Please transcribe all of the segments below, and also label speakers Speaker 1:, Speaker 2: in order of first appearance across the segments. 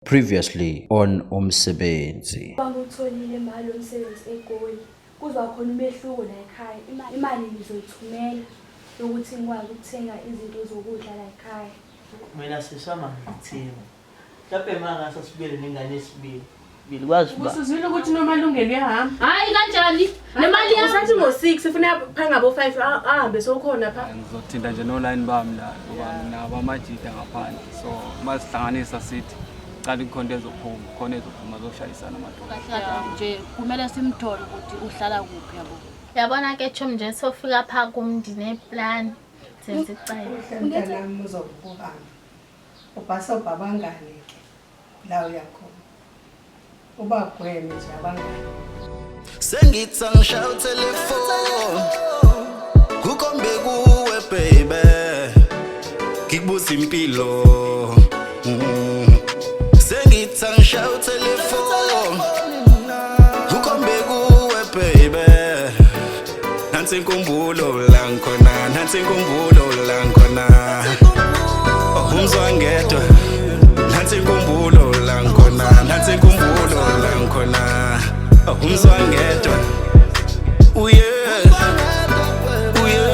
Speaker 1: Previously on Umsebenzi.
Speaker 2: Bangutholile imali yomsebenzi eGoli. Kuzwa khona umehluko la ekhaya. Imali ngizoyithumela yokuthi ngikwazi ukuthenga izinto zokudla la ekhaya.
Speaker 3: Mina sisama ngithini. Mhlawumbe mangase sibuyele nengane yesibili. Kwazi uba
Speaker 4: Usuzwile ukuthi Nomalungelo uyahamba.
Speaker 5: Hayi kanjani? Nemali yami.
Speaker 4: Usathi ngo-6 ufuna pha ngabo 5 ahambe sowukhona pha.
Speaker 6: Ngizothinta nje nolayini bami la ngoba nginabo amajita ngaphandle, so uma sihlanganisa sithi cala ikhonto ezophuma khona ezophuma zoshayisana amadoda.
Speaker 5: Kahle kahle nje kumele simthole ukuthi uhlala kuphi yabo. Yabona ke Chom nje sofika pha kum ndine-plan senze icebo.
Speaker 7: Kuhle mntanami, uzokubamba. Ubhasobha abangane ke la uyakhona. Ubagweme nje abangane.
Speaker 8: Sengithi angishaya utelefoni, kukhombe kuwe baby, ngikubuza impilo. Sengithi angishaya utelefoni, kukhombe kuwe baby, nansi inkumbulo la ngikhona, nansi inkumbulo la ngikhona. Oh, umzwangedwa, nansi inkumbulo la ngikhona, nansi inkumbulo la ngikhona. Oh, umzwangedwa, uye uye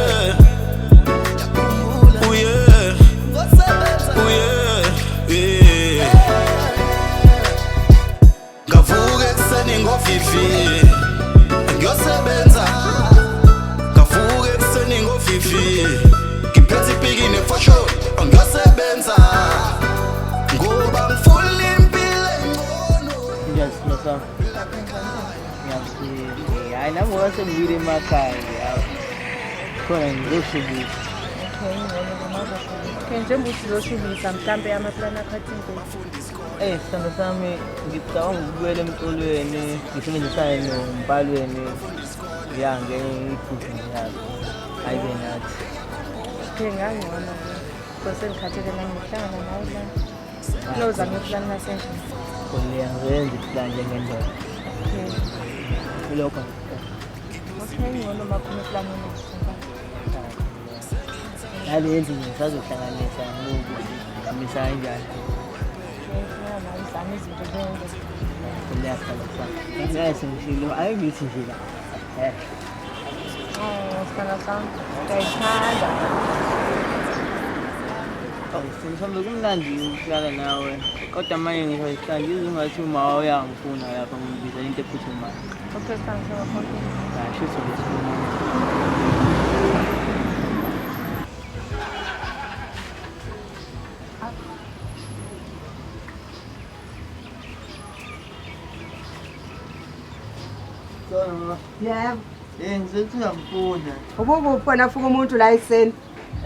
Speaker 8: uye uye, yeah. Ngavuka ekuseni ngovivi ngiyosebenza, ngavuka ekuseni ngovivi ngiphethe ipiki nefosholo ngiyosebenza ngoba ngifuna impilo engcono.
Speaker 3: Njani simo sami? Ngiyaphila. Hayi, nami ngoba sengibuyile emakhaya nje awu. Khona ngizoshubisa.
Speaker 4: Okay, njengoba uthi uzoshubisa, mhlambe amaplani akho athini?
Speaker 3: Eh, sithando sami, ngicabanga ukubuyela emculweni, ngisebenzisane noMpalweni. Ya, ngenye iphuthu nje yabo. Ayibe nathi.
Speaker 4: Okay, ngangcono ke. Because sengikhathele nami ngokuhlangana nawe la. Kunozama iplani lasendlini.
Speaker 3: Khona ngizoyenza iplani njengendoda.
Speaker 4: Okay.
Speaker 3: Ilokho.
Speaker 4: Okay, ngcono makhona iplani onaso.
Speaker 3: Nale endlu ngisazohlanganisa ngoku ngimisa kanjani.
Speaker 4: Ngifuna nawe uzame izinto njengendoda.
Speaker 3: Khona sithando sami. Ngeke sengishilo, ayibithi nje la. Eh.
Speaker 4: Oh, sithando sami. Ngiyayithanda.
Speaker 3: Oh, sithando sami, kumnandi ukuhlala nawe. Kodwa manje ngisho isihlanje ngathi uma uyangifuna lapha ngibiza into ephuthumayo.
Speaker 4: Okay, sithando sami.
Speaker 3: Hayi, shuthi ngithi. Sona mama.
Speaker 7: Yebo.
Speaker 3: Eh, ngizothi uyangifuna.
Speaker 7: Ubukuphi wena fika umuntu la ekuseni?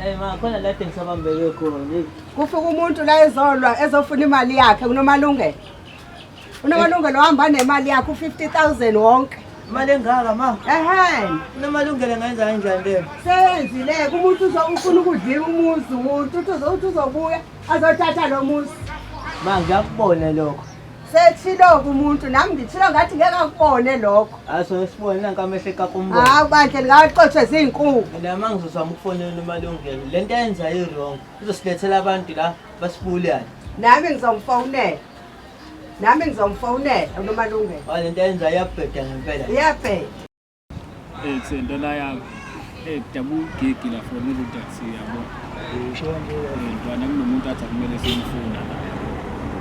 Speaker 3: Eh ma, khona la ngisabambeke khona.
Speaker 7: Kufika umuntu la ezolwa ezofuna imali yakhe kuNomalungelo. UNomalungelo uhamba nemali yakhe u50,000 wonke.
Speaker 3: Imali engaka ma?
Speaker 7: Ehhe.
Speaker 3: UNomalungelo engayenza kanjani leyo?
Speaker 7: Seyenzile umuntu ufuna ukudliwa umuzi, umuntu uthi uzobuya azothatha lo muzi.
Speaker 3: Ma, ngiyakubona lokho.
Speaker 7: Sethilo umuntu, nami ngithilo ngathi ngeke akubone lokho.
Speaker 3: Aso sibone nanka amehlo ekakumbona.
Speaker 7: Hawu bandle, lingaxoshwe zinkukhu.
Speaker 3: Mina ma ngizozama ukufonela uNomalungelo. Le nto ayenzayo i-wrong. Izosilethela abantu la basibulale.
Speaker 7: Nami ngizomfonela. Nami ngizomfonela uNomalungelo.
Speaker 3: Hayi, le nto ayenzayo iyabheda ngempela.
Speaker 7: Iyabheda.
Speaker 6: Eh, ntwana yami. Eh, dabu gigi la for taxi yabo.
Speaker 3: Usho kanje.
Speaker 6: Eh, ntwana, kunomuntu athi akumele simfuna la.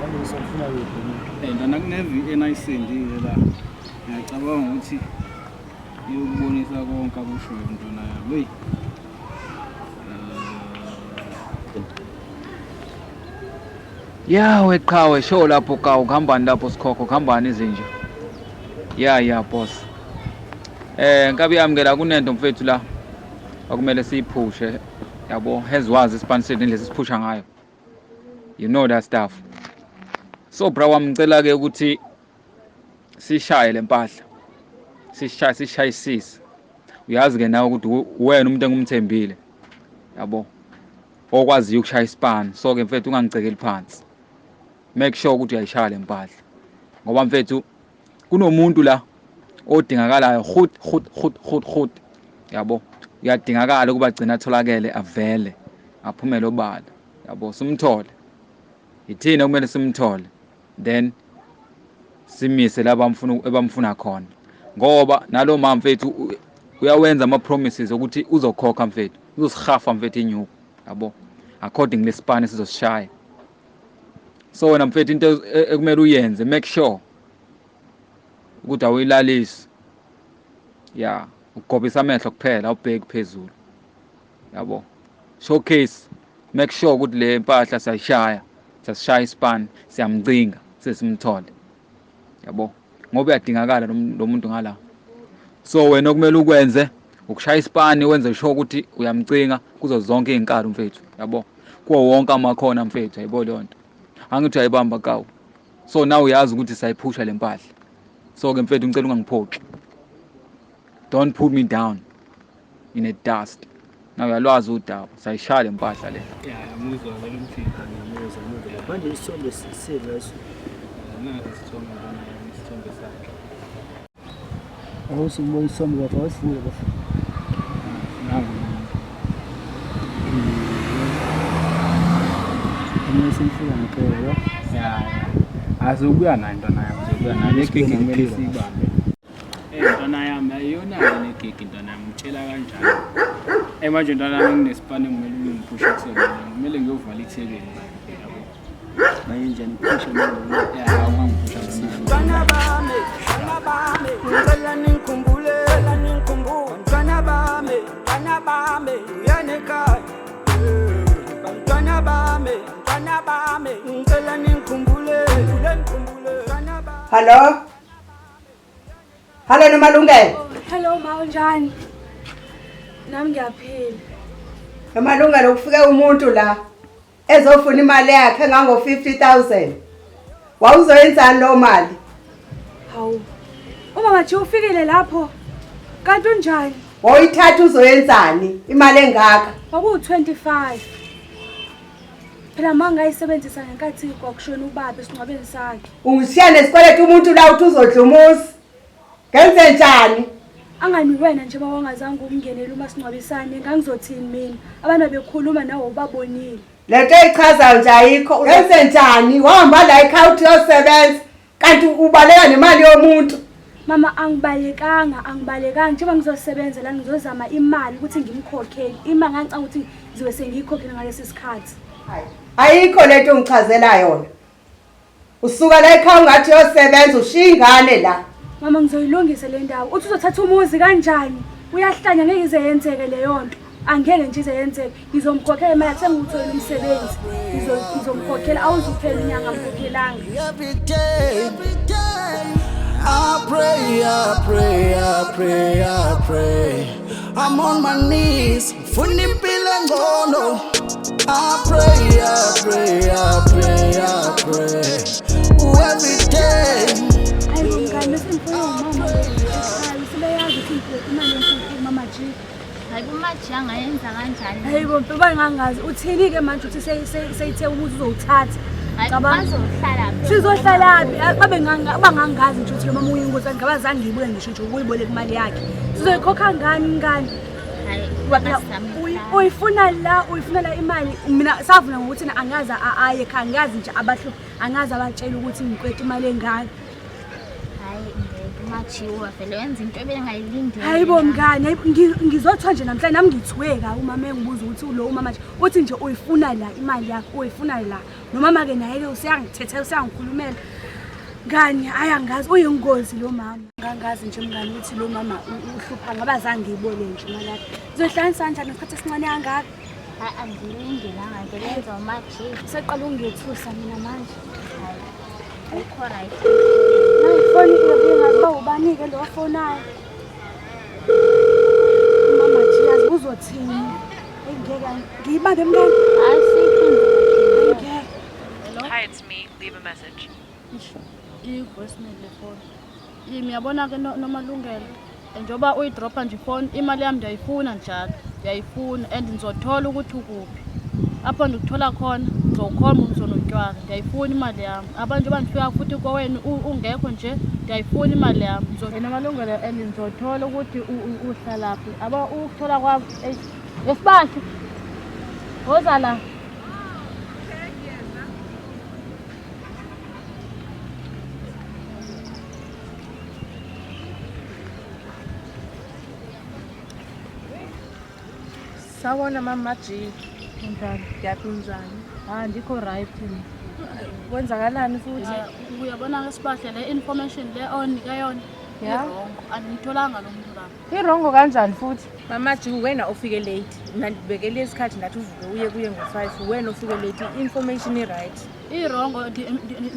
Speaker 3: Manje usofuna kuphi umuntu?
Speaker 6: Eh, ntwana, kune-VN ayisendile la. Ngiyacabanga ukuthi iyokubonisa konke akushoyo, ntwana yami. Hey.
Speaker 9: Ya weqhawe, sho lapho kawu, kuhambani lapho sikhokho, kuhambani izinja? Ya boss. Eh, nkabi yami ke la kunento mfethu la akumele siyiphushe yabo, heziwazi isipani sethu indlela esiphusha ngayo. You know that stuff. So bra wami, ngicela ke ukuthi sishaye lempahla. Sishaye sishayisise. Uyazi ke nawe ukuthi wena umuntu engumthembile. Yabo. Okwaziyo ukushaya isipani. So ke mfethu, ungangicekeli phansi. Make sure ukuthi uyayishaya lempahla. Ngoba mfethu kunomuntu la odingakalayo khut khut khut khut khut. Yabo. Uyadingakala ukuba agcina atholakele, avele aphumele obala. Yabo, simthole. Ithina kumele simthole. Then simise la bamfuna ebamfuna khona. Ngoba nalo mama mfethu uyawenza ama promises ukuthi uzokhokha mfethu, uzosihafa mfethu inyuku, yabo. According lesipani sizosishaya. So wena mfethu into ekumele uyenze, make sure ukuthi awuyilalisi. Yeah, ugobisa amehlo kuphela, awubheki phezulu. Yabo. Showcase, make sure ukuthi le mpahla siyayishaya, siyasishaya isipani, siyamcinga, sesimthole. Yabo. Ngoba uyadingakala lo muntu ngala. So wena okumele ukwenze ukushaya isipani, wenze sure ukuthi uyamcinga kuzo zonke izinkalo mfethu, yabo. Kuwo wonke amakhona mfethu, ayibo leyo nto. Angithi uyayibamba kawu. So now uyazi ukuthi siyayiphusha le mpahla. So ke mfethu ngicela ungangiphoxi. Don't put me down in a dust. Now uyalwazi udaba, sayishaya le mpahla le.
Speaker 6: Yeah, ngiyamuzwa vele umthimba,
Speaker 3: ngiyamuzwa. Manje isithombe sivese.
Speaker 6: Nazi isithombe mbona yami, isithombe sakhe.
Speaker 3: Awusibona isithombe bafo, awusivule bafo.
Speaker 6: Nangu.
Speaker 3: Mina sengifika ngempela.
Speaker 6: Yeah. Azobuya nayo ntwana yami, uzobuya nayo. Le gigi kumele siyibambe. Eh ntwana yami ayiyona-ke le gigi ntwana yami, ngitshela kanjani. Eh manje ntwana yami nginesipani engimele ungiphushe kusona. Kumele ngiyovala ithekeni manje, yabo.
Speaker 3: Manje njani phusha manje?
Speaker 6: Yeah, ungangiphusha
Speaker 8: Bantwana bami, bantwana bami, ngicela ningikhumbule, ngicela ningikhumbule. Bantwana bami, bantwana bami, buyani ekhaya. Bantwana bami, bantwana bami, ngicela ningikhumbule, ngikhumbule. Bantwana bami.
Speaker 7: Hello? Hello Nomalungelo.
Speaker 2: Hello ma, unjani? Nami ngiyaphila.
Speaker 7: Nomalungelo, kufike umuntu la ezofuna imali yakhe engango 50,000. Wawuzoyenzani lo mali?
Speaker 2: Hawu. Umama nje ufikile lapho. Kanti unjani?
Speaker 7: Wawuyithatha uzoyenzani imali engaka?
Speaker 2: Kwaku 25. Phela ma ngayisebenzisa ngenkathi kwakushona ubaba esingcwabeni sakhe.
Speaker 7: Ungishiya nesikweletu umuntu la uthi uzodla umuzi. Ngenze njani?
Speaker 2: Angani wena nje bawangazange ukungenela uma singcwabisane, ngangizothini mina? Abantu bekhuluma nawe ubabonile.
Speaker 7: Lento eyichazayo nje ayikho. Ngenze njani? Wahamba la ekhaya uthi uyosebenza kanti ubaleka nemali yomuntu.
Speaker 2: Mama angibalekanga, angibalekanga njengoba ngizosebenza la ngizozama imali ukuthi ngimkhokhele. Ima ngangicanga ukuthi ngizobe sengiyikhokhele ngalesi sikhathi.
Speaker 7: Ayikho lento ongichazela yona. Usuka la ekhaya ungathi uyosebenza ushiya ingane la.
Speaker 2: Mama ngizoyilungisa le ndawo. Uthi uzothatha umuzi kanjani? Uyahlanya ngeke ize yenzeke leyo nto. Angeke nje ize yenzeke. Ngizomkhokhela imali yakhe sengiwutholile umsebenzi. Ngizomkhokhela awuzuphela unyanga ngimkhokhelanga.
Speaker 8: Every day, every day, I pray, I pray, I pray, I pray. I'm on my knees, funa impilo engcono. I pray, I pray, I pray, I pray. Every day.
Speaker 2: Hayi bo mngani, bese ngifuna umama ekhaya. Usebeyazi ukuthi ngiphethe imali enkulu kumama G.
Speaker 5: Hayi kumaji angayenza kanjani?
Speaker 2: Hayi bo mpe ngangazi. Uthini-ke manje uthi seyithe umuzi uzowuthatha?
Speaker 5: Hayi
Speaker 2: Cabanga.
Speaker 5: bazohlala phi?
Speaker 2: Sizohlalaphi? Babe bangangazi nje ukuthi lo mama uyingozi ngabe zange ngiyibuke ngisho nje ukuyiboleka imali yakhe. Sizoyikhokha ngani mngani?
Speaker 5: Hayi
Speaker 2: Ngoba phela
Speaker 5: basizame ukuhlala.
Speaker 2: uyifuna la, uyifuna la imali. Mina savuna ngokuthi na angazi aye ekhaya, angazi nje abahluphi, angazi abatshela ukuthi ngikweta imali engaka.
Speaker 5: Hayi ngeke umajiwa vele wenza into ebengayilindele.
Speaker 2: Hayi bo mngani, hayi bo, ngizothiwa nje namhlanje nami ngithuke kabi umama engibuza ukuthi lo umama nje uthi nje uyifuna la imali yakho, uyifuna la. Nomama ke naye ke useyangithethela, useyangikhulumela. Mngani, hayi angazi uyingozi lo mama. Ngangazi nje mngani ukuthi lo mama uhlupha ngoba zange ngiyibone nje imali yakhe. Uzoyihlanganisa kanjani ngesikhathi esincane kangaka?
Speaker 5: Hayi angiyilindelanga nje lenza umaji.
Speaker 2: Useqala ukungethusa mina manje.
Speaker 5: Hayi. Ayikho right.
Speaker 2: Nayi ifoni iyabuye uba ubani-ke lo ofonayo. Mama nje yazi uzothini? Eyi ngeke ngiyibambe mngani.
Speaker 5: Hayi siyiphendule.
Speaker 2: Ngeke.
Speaker 10: Hi, it's me. Leave a message.
Speaker 5: I-voicemail le phone. Yimi uyabona ke Nomalungelo. Njengoba uyidropha nje ifoni, imali yami ndiyayifuna njalo. Ndiyayifuna and ngizothola ukuthi ukuphi. Apho ndikuthola khona ngizokhomba ngizonotywala. Ndiyayifuna imali yami. Aba njengoba ndifika futhi kowenu ungekho nje, ndiyayifuna imali yami. Nomalungelo and ngizothola ukuthi uhlalaphi. Aba ukuthola kwami, eish. Esibahle. Woza la.
Speaker 4: Sawona mama G.
Speaker 5: Njani?
Speaker 4: Ngiyaphila.
Speaker 5: Ah, ndikho right.
Speaker 4: Kwenzakalani futhi?
Speaker 5: Uyabona ke sibahle le information le onika yona.
Speaker 4: Yeah.
Speaker 5: I-wrong. Andimtholanga lo muntu lapha.
Speaker 4: I-wrong kanjani futhi? Mama G wena ufike late. Mina ndibekele isikhathi ndathi uvuke uye kuye ngo-5. Wena ufike late. I-information i-right.
Speaker 5: I-wrong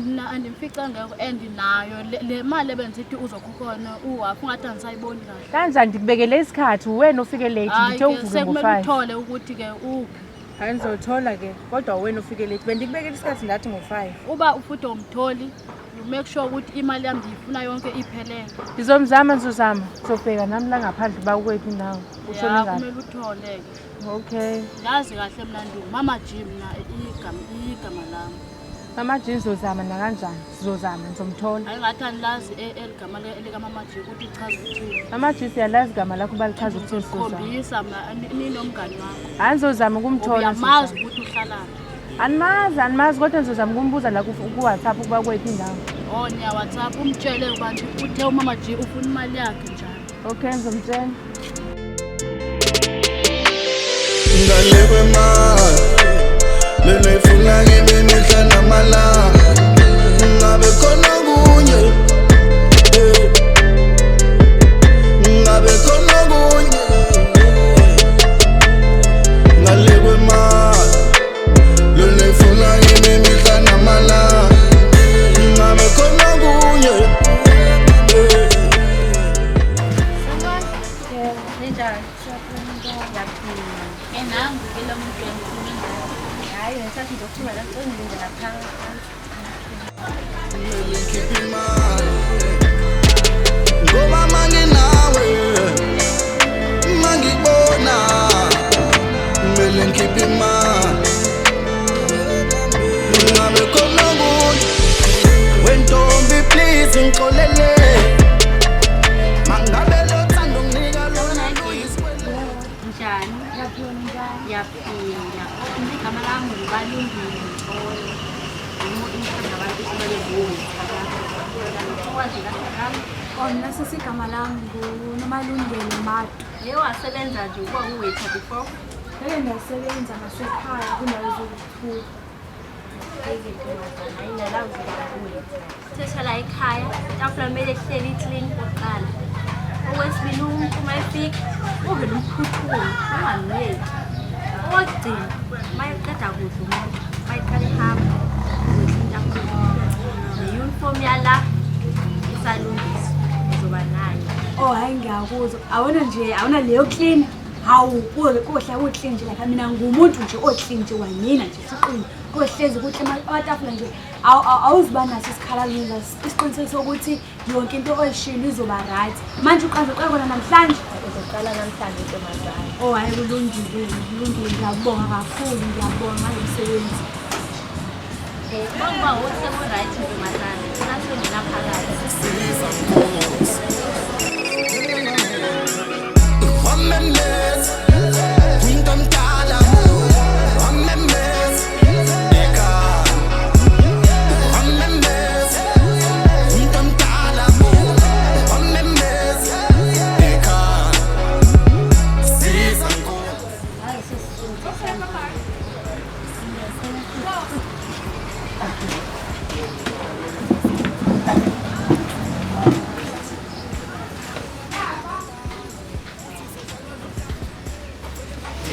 Speaker 5: mna andimfica ngekho and nayo le mali ebendisithi uzokhukhona uhafu ungathi andisayiboni kahle.
Speaker 4: Kanjani ndikubekele isikhathi wena ufike late
Speaker 5: Hayi
Speaker 4: ndithe
Speaker 5: ke
Speaker 4: uvuke
Speaker 5: sekumele
Speaker 4: ngo-5.
Speaker 5: uthole ukuthi ke uphi.
Speaker 4: Hayi ndizothola ke kodwa wena ufike late. Bendikubekele isikhathi ndathi ngo-5.
Speaker 5: Uba ufuthi umtholi, you make sure ukuthi imali yami ndiyifuna yonke iphelele.
Speaker 4: Ndizomzama ndizozama. Ndizobheka nami la ngaphandle uba ukwephi indawo. Ushone
Speaker 5: Ya
Speaker 4: ngaphi.
Speaker 5: kumele uthole ke.
Speaker 4: Okay.
Speaker 5: Ngazi kahle mna ndingumama G mna igama lami.
Speaker 4: Mama G ndizozama nakanjani. Sizozama ndizomthola.
Speaker 5: Hayi ngathi andilazi eli gama likamama G ukuthi lichaza ukuthini.
Speaker 4: Mama G siyalazi igama lakho uba lichaza ukuthini sizozama.
Speaker 5: Khombisa mna ninomngani wakho.
Speaker 4: Hayi ndizozama ukumthola.
Speaker 5: Uyamazi ukuthi uhlalaphi.
Speaker 4: Animazi animazi kodwa ndizozama ukumbuza la ku-WhatsApp ukuba kwephi indawo.
Speaker 5: Oh niya WhatsApp umtshele uba uthe umama G ufuna imali yakhe njalo.
Speaker 4: Okay ndizomtshela.
Speaker 8: Ngale kwemali lena ifuna kimi imihla namalanga ngabe khona kunye ngabe khona kunye ngale kwemali lena ifuna kimi imihla namalanga ngabe khona kunye.
Speaker 11: Ninjani? Ngiyaphila. Nangu ke lo muntu engikhulume ngaye. Hayi, ngisathi nje ukuthuma la ngilinde lapha.
Speaker 8: Ngoba manginawe mangibona kumele ngikhiphe imali ngabe khona kunye wentombi please ngixolele mangabe lothando nginika lona luyisikwele.
Speaker 11: Njani? Ngiyaphila. Igama lami nguBalungile Mtolo. Umuntu abantu esibale nguwe.
Speaker 2: Oh, mina sisi igama lami nguNomalungelo Matu.
Speaker 11: Yebo wasebenza nje ukuba uwaiter before?
Speaker 2: Ngeke ndasebenza ngasekhaya kwindawo zokuthutha.
Speaker 11: Sesha la ekhaya, itafula kumele ihleli i-clean okokuqala. Okwesibili umuntu uma efika uvele umphuthume ungamyeki. Okokugcina uma eqeda kudla umuntu uma eqala ehamba uzoyihla itafula. Ne-uniform yala isalungiswa uzoba nayo.
Speaker 2: Oh hayi ngiyakuzwa. Awona nje awona leyo clean. Hawu kuhle ku-clean nje lapha mina ngumuntu nje o-clean nje wanina nje siqini. Kohlezi kuhle amatafula nje awuziba naso isikhala ngenza isiqiniseko sokuthi yonke into oyishilo izoba right. Manje uqala kona namhlanje.
Speaker 11: Uzoqala namhlanje ntombazane.
Speaker 2: Oh hayi kulungile kulungile ngiyabonga kakhulu ngiyabonga ngalo msebenzi.
Speaker 11: Ngoba uthe ku-right ntombazane sasongena phakathi.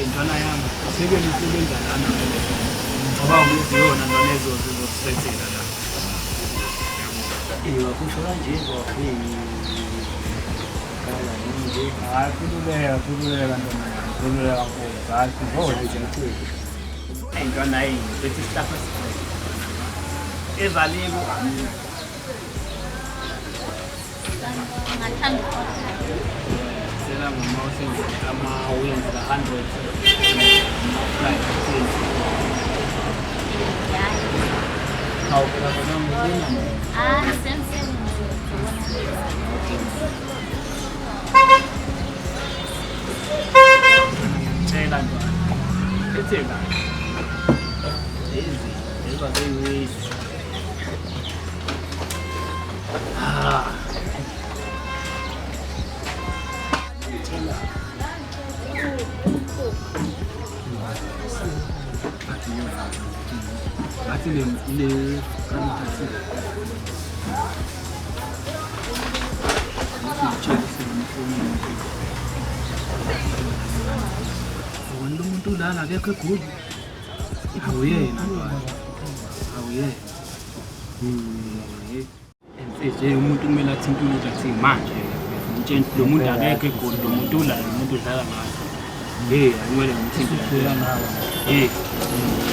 Speaker 6: Ntwana yami, sike nisebenza lana. Ngicabanga ukuthi iyona ntwana ezosethela la.
Speaker 3: Wakusho kanje wafika nje.
Speaker 6: Hayi khululeka khululeka ntwana yami, khululeka mfowethu. Hayi sizodla nje. Ntwana yini, bethi isihlahla sikhona. Evaliko.
Speaker 11: Ngathanda ukudla.
Speaker 6: Sela ngoma usenze ama-wings la-100. Fried chicken. Hawu phela bona ngizina.
Speaker 11: Ah, semsebenzi.
Speaker 6: Tshela ntwana. Ethe kahle. Lezi, lezi aziwisi. Ah. Ngithathile le ngithathile. Wena lo muntu ulala akekho eGoli. Awuyena lwana. Awuyena. Mfethu umuntu kumele athinte umuntu athi manje ngitshela lo muntu akekho eGoli lo muntu ulala lo muntu udlala ngayo. Hey, akumele ngimthinte la. Hey.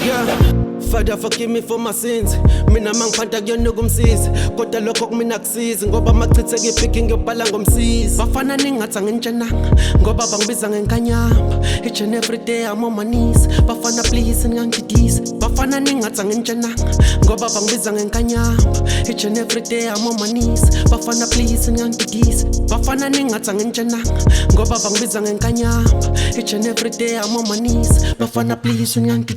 Speaker 8: Yeah. Father forgive me for my sins. Mina mangiphanta kuyonuka umsizi, kodwa lokho kumina kusizi ngoba machitheka iphiki ngiyobhala ngomsizi. Bafana ningathi angintshonanga ngoba bangibiza ngenkanyamba. Each and every day I'm on my knees. Bafana please ningangididisi. Bafana ningathi angintshonanga ngoba bangibiza ngenkanyamba. Each and every day I'm on my knees. Bafana please ningangididisi. Bafana ningathi angintshonanga ngoba bangibiza ngenkanyamba. Each and every day I'm on my knees. Bafana please ningangididisi.